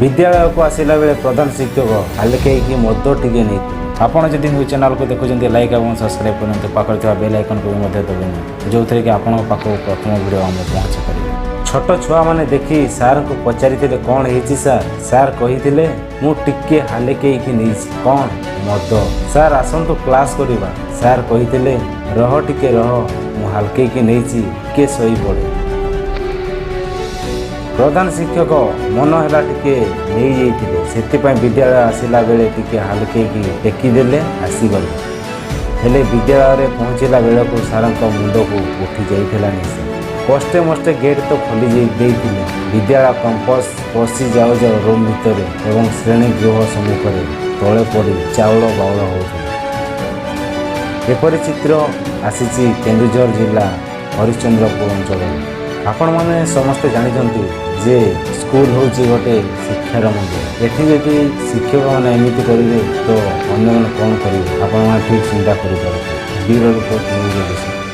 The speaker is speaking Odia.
ବିଦ୍ୟାଳୟକୁ ଆସିଲା ବେଳେ ପ୍ରଧାନ ଶିକ୍ଷକ ହାଲକେଇକି ମଦ ଟିକେ ନେଇଥିଲେ। ଆପଣ ଯଦି ନ୍ୟୁଜ୍ ଚ୍ୟାନେଲକୁ ଦେଖୁଛନ୍ତି, ଲାଇକ୍ ଏବଂ ସବସ୍କ୍ରାଇବ୍ କରନ୍ତୁ। ପାଖରେ ଥିବା ବେଲ୍ ଆଇକନ୍କୁ ବି ମଧ୍ୟ ଦବାଇ ନିଅନ୍ତୁ, ଯେଉଁଥିରେ କି ଆପଣଙ୍କ ପାଖକୁ ପ୍ରଥମ ଭିଡ଼ିଓ ଆମେ ପହଞ୍ଚି ପାରିବ। ଛୋଟ ଛୁଆମାନେ ଦେଖି ସାର୍ଙ୍କୁ ପଚାରିଥିଲେ, "କ'ଣ ହେଇଛି ସାର୍?" ସାର୍ କହିଥିଲେ, "ମୁଁ ଟିକେ ହାଲକେଇକି ନେଇଛି।" କ'ଣ? ମଦ। "ସାର୍, ଆସନ୍ତୁ କ୍ଲାସ୍ କରିବା।" ସାର୍ କହିଥିଲେ, "ରହ, ଟିକେ ରହ, ମୁଁ ହାଲକେଇକି ନେଇଛି, ଟିକେ ଶୋଇପଡ଼େ।" ପ୍ରଧାନ ଶିକ୍ଷକ ମନ ହେଲା ଟିକେ ନେଇଯାଇଥିଲେ, ସେଥିପାଇଁ ବିଦ୍ୟାଳୟ ଆସିଲା ବେଳେ ଟିକେ ହାଲକେଇକି ଟେକିଦେଲେ, ଆସିଗଲେ। ହେଲେ ବିଦ୍ୟାଳୟରେ ପହଞ୍ଚିଲା ବେଳକୁ ସାରଙ୍କ ମୁଣ୍ଡକୁ ଉଠି ଯାଇଥିଲା ନିଶା। କଷ୍ଟେ ମଷ୍ଟେ ଗେଟ୍ ତ ଖୋଲି ଦେଇଥିଲେ। ବିଦ୍ୟାଳୟ କ୍ୟାମ୍ପସ୍ ପଶି ଯାଉ ଯାଉ ରୁମ୍ ଭିତରେ ଏବଂ ଶ୍ରେଣୀ ଗୃହ ସମ୍ମୁଖରେ ତଳେ ପଡ଼ି ଚାଉଳ ବାଉଳ ହେଉଥିଲେ। ଏପରି ଚିତ୍ର ଆସିଛି କେନ୍ଦୁଝର ଜିଲ୍ଲା ହରିଶ୍ଚନ୍ଦ୍ରପୁର ଅଞ୍ଚଳରେ। ଆପଣମାନେ ସମସ୍ତେ ଜାଣିଛନ୍ତି ଯେ ସ୍କୁଲ ହେଉଛି ଗୋଟେ ଶିକ୍ଷାର ମନ୍ଦିର। ଏଠି ଯଦି ଶିକ୍ଷକମାନେ ଏମିତି କରିବେ ତ ଅନ୍ୟମାନେ କ'ଣ କରିବେ, ଆପଣମାନେ ଠିକ୍ ଚିନ୍ତା କରିପାରୁଥିବେ। Bureau report, news Odisha.